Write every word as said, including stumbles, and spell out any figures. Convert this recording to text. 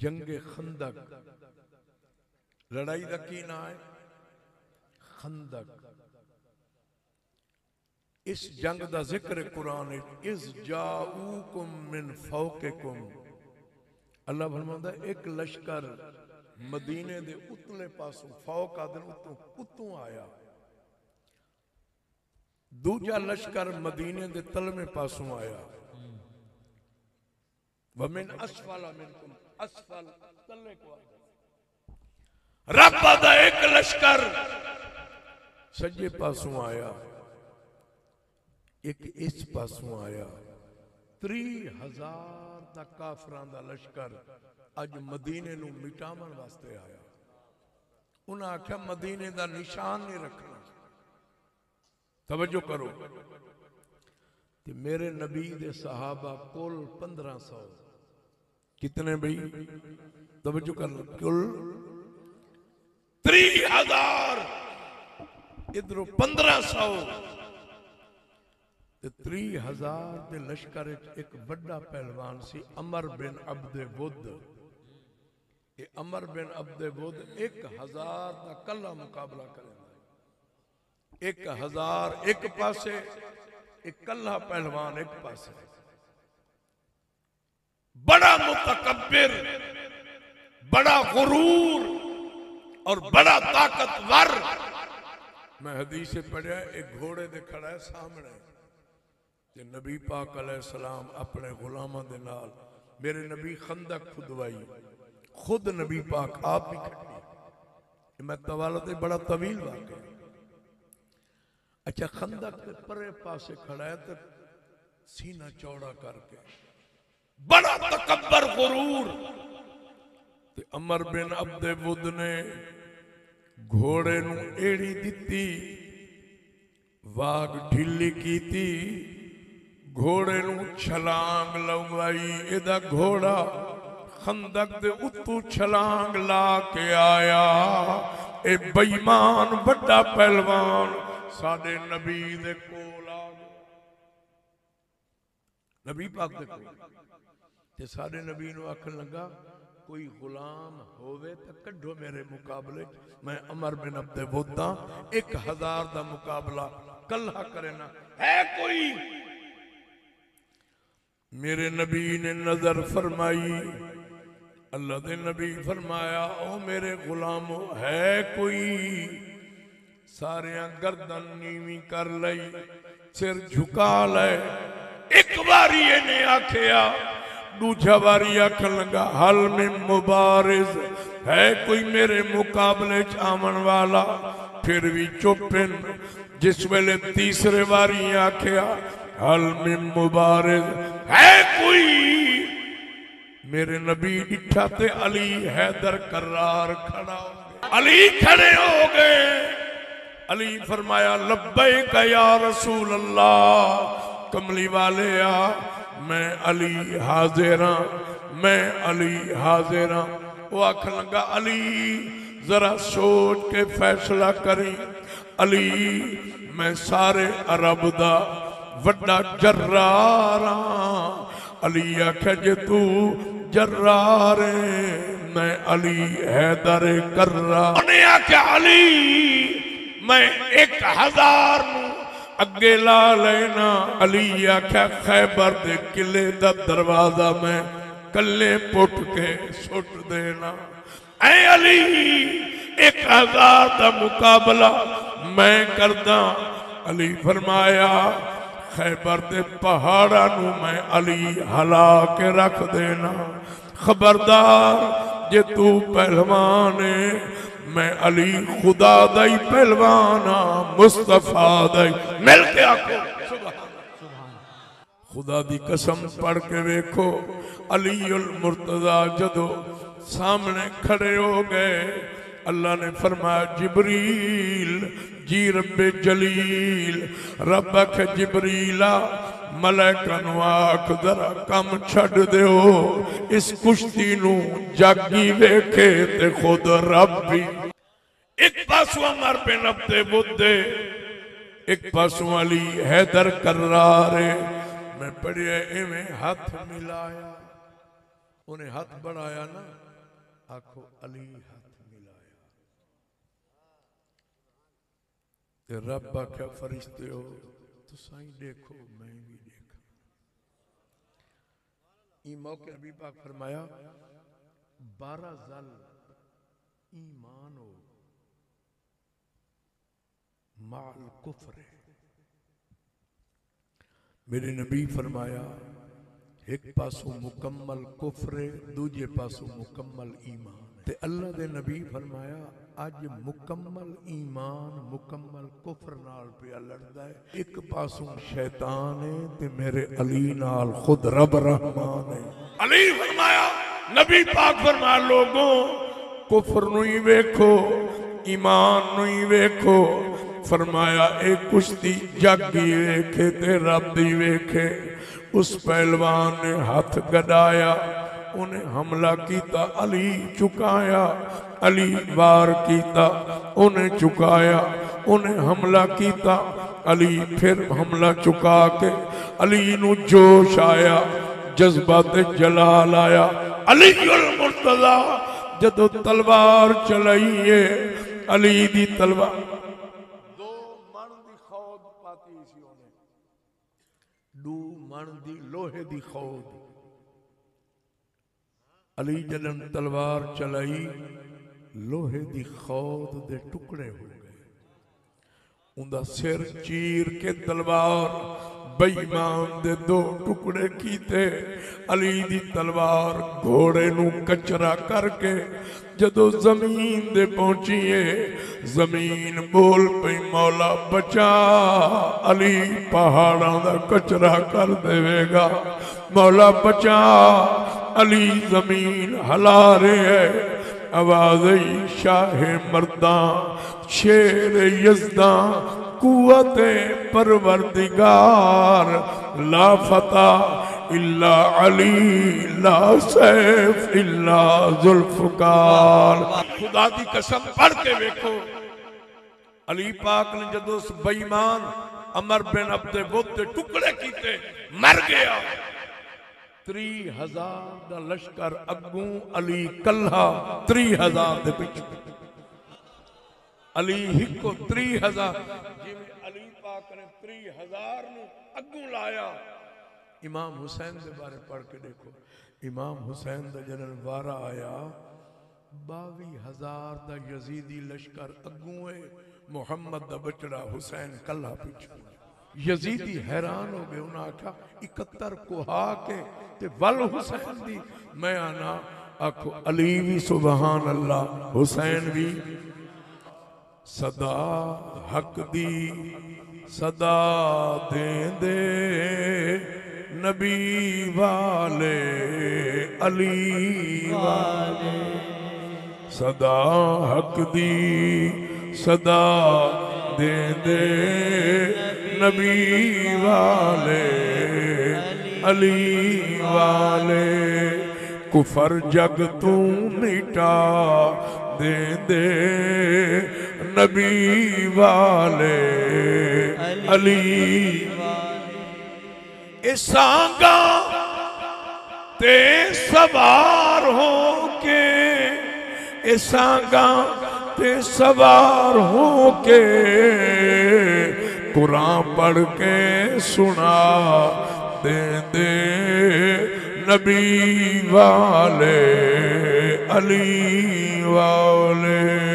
جنگ خندق، لڑائی دا کی ناں ہے؟ خندق۔ اس جنگ دا ذکر ہے قرآن وچ، "اذ جاؤکم من فوقکم۔" اللہ فرماندا ہے، ایک لشکر مدینے دے اتلے پاسوں، فوق آدن اتوں، اتوں آیا۔ دوجا لشکر مدینے دے تلویں پاسوں آیا۔ ومن اسفل منکم، اسفل تلے کو آ گیا۔ رب دا ایک لشکر سجے پاسوں آیا، ایک اس پاسوں آیا۔ تریہہ ہزار دا کافراں دا لشکر اج مدینے نوں مٹاون واسطے آیا۔ انہاں آکھیا، مدینے دا نشان نہیں رکھنا۔ توجہ کرو۔ تے میرے نبی دے صحابہ کل پندرہ سو۔ کتنے بھئی؟ توجہ کر لو۔ کل تریہہ ہزار، ادھروں پندرہ سو۔ تے تریہہ ہزار دے لشکر وچ ایک وڈا پہلوان سی، عمر بن عبد ود۔ اے عمر بن عبد ود ایک ہزار دا کلھا مقابلہ کریندا ہے۔ ایک ہزار ایک پاسے، ایک کلھا پہلوان ایک پاسے۔ بڑا متکبر، بڑا غرور اور بڑا طاقتور۔ میں حدیث پڑھیا، ایک گھوڑے دے کھڑا ہے سامنے۔ تے نبی پاک علیہ السلام اپنے غلاماں دے نال، میرے نبی خندق کھدوائی، خود نبی پاک آپ بھی کھڈی۔ اے میں طوالت، اے بڑا طویل واقعہ ہے۔ اچھا، خندق دے پرے پاسے کھڑا ہے تے سینہ چوڑا کر کے، بڑا تکبر، غرور۔ تے عمر بن عبد ود نے گھوڑے نوں ایڑی دتی، واگ ڈھلی کیتی، گھوڑے نوں چھلانگ لوائی۔ ایدا گھوڑا خندق دے اتوں چھلانگ لا کے آیا۔ اے بے ایمان وڈا پہلوان ساڈے نبی دے کول آ گیا۔ نبی پاک دے کول۔ تے ساڈے نبی نوں آکھن لگا، کوئی غلام ہووے تاں کڈھو میرے مقابلے، میں عمر بن عبد ود ہاں، ایک ہزار دا مقابلہ کلھا کرینا ہے کوئی؟ میرے نبی نے نظر فرمائی، اللہ دے نبی فرمایا، او میرے غلامو، ہے کوئی؟ ساریاں گردن نیویں کر لئی، سر جھکا لئے۔ ایک واری اینے آکھیا، ݙوجھا واری آکھن لگا، حل من مبارز، ہے کوئی میرے مقابلے چ آوݨ والا؟ پھر وی چپ ہن۔ جس ویلے تیسرے واری آکھیا، حل من مبارز، ہے کوئی؟ میرے نبی ݙٹھا تے علی حیدر کرار کھڑا ہو گئے۔ علی کھڑے ہو گئے۔ علی فرمایا، لبیک یا رسول اللہ، کملی والے آ، میں علی حاضر ہاں، میں علی حاضر ہاں۔ او آکھن لگا، علی ذرا سوچ کے فیصلہ کریں۔ علی، میں سارے عرب دا وڈا جرار ہاں۔ علی آکھیا، جے توں جرار ایں، میں علی حیدر کرار۔ انہیں آکھیا، علی، میں ایک ہزار نوں اگے لا لینا۔ علی آکھیا، خیبر دے قلعے دا دروازہ میں کلے پٹ کے سٹ دینا۔ اے علی، ایک ہزار دا مقابلہ میں کرداں۔ علی فرمایا، خیبر دے پہاڑاں نوں میں علی ہلا کے رکھ دینا۔ خبردار، جے توں پہلوان ایں، میں علی خدا دا ہی پہلوان ہاں، مصطفیٰ دا ہی۔ مل کے آکھو، سبحان اللہ۔ خدا دی قسم پڑھ کے ویکھو، علی المرتضی جدوں سامنے کھڑے ہو گئے، اللہ نے فرمایا، جبریل، جی رب جلیل، رب آکھے، جبریل آ، ملائکہ نوں آکھ، ذرا کم چھڈ دیو، اس کشتی نوں جگ ہی ویکھے تے خود رب بھی۔ ایک پاسوں عمر بن عبد ود ہے، ایک پاسوں علی حیدر کرار ہے۔ میں پڑھیا ایویں ہتھ ملایا، انہیں ہتھ بڑھایا نا، آکھو علی ہتھ ملایا۔ تے رب آکھیا، فرشتیو، تساں ہی ݙیکھو، میں وی ݙیکھاں۔ ایں موقع نبی پاک فرمایا، بارہ ذل ایمان ہو مع الکفر۔ میرے نبی فرمایا، ہک پاسوں مکمل کفر ہے، دوجے پاسوں مکمل ایمان ہے۔ تے اللہ دے نبی فرمایا، اج مکمل ایمان مکمل کفر نال پیا لڑدا ہے۔ ہک پاسوں شیطان ہے تے میرے علی نال خود رب رحمان ہے۔ علی فرمایا، نبی پاک فرمایا، لوگوں، کفر نوں ہی ویکھو، ایمان نوں ہی ویکھو۔ فرمایا، اے کشتی جگ ہی ویکھے تے رب ہی ویکھے۔ اس پہلوان نے ہتھ گݙایا، انہیں حملہ کیتا، علی چکایا، علی وار کیتا، انہیں چکایا، انہیں حملہ کیتا، علی پھر حملہ چکا کے علی نوں جوش آیا، جذبات جلال آیا۔ علی المرتضی جدوں تلوار چلائی ہے، علی دی تلوار دو مݨ دی خود پاتی سی انہیں، ݙو مݨ دی لوہے دی خود۔ علی جݙݨ تلوار چلائی، لوہے دی خود دے ٹکڑے ہو ڳئے۔ اوندا سر چیر کے تلوار بے ایمان دے دو ٹکڑے کیتے۔ علی دی تلوار گھوڑے نوں کچرا کر کے جدوں زمین دے پہنچی ہے، زمین ٻول پئی، مولا بچا، علی پہاڑاں دا کچرا کر ݙیوے گا۔ مولا بچا، علی زمین ہلا رہے ہے۔ آواز ای شاہ مرداں، شیر یزداں، قوت پروردگار، لا فتح الا علی، لا سیف الا ذوالفقار۔ خدا دی قسم پڑھ کے ویکھو، علی پاک نے جدوں اس بے ایمان عمر بن عبد ود دے ٹکڑے کیتے، مر گیا۔ تریہہ ہزار دا لشکر اڳوں، علی کلھا تریہہ ہزار دے پچھوں۔ علی ہکو تریہہ ہزار، جیویں علی پاک نے تریہہ ہزار نوں اڳوں لایا۔ امام حسین دے بارے پڑھ کے ݙیکھو، امام حسین دا جݙݨ وارا آیا، ٻاویہہ ہزار دا یزیدی لشکر اڳوں ہے، محمد دا ٻچڑا حسین کلھا پچھوں۔ یزیدی حیران ہو ڳئے، انہاں آکھیا، اکہتر کوہا کے تے ول حسین دی۔ میں آنا، آکھو علی وی سبحان اللہ، حسین وی۔ صدا حق دی صدا دیندے، نبی والے، علی والے۔ صدا حق دی صدا دیندے، نبی والے، علی والے۔ کفر جگ توں مٹا دیندے، نبی والے، علی۔ اے سانگاں تے سوار ہو کے، اے سانگاں تے سوار ہو کے، قرآن پڑھ کے سنا دیندے، نبی والے، علی والے۔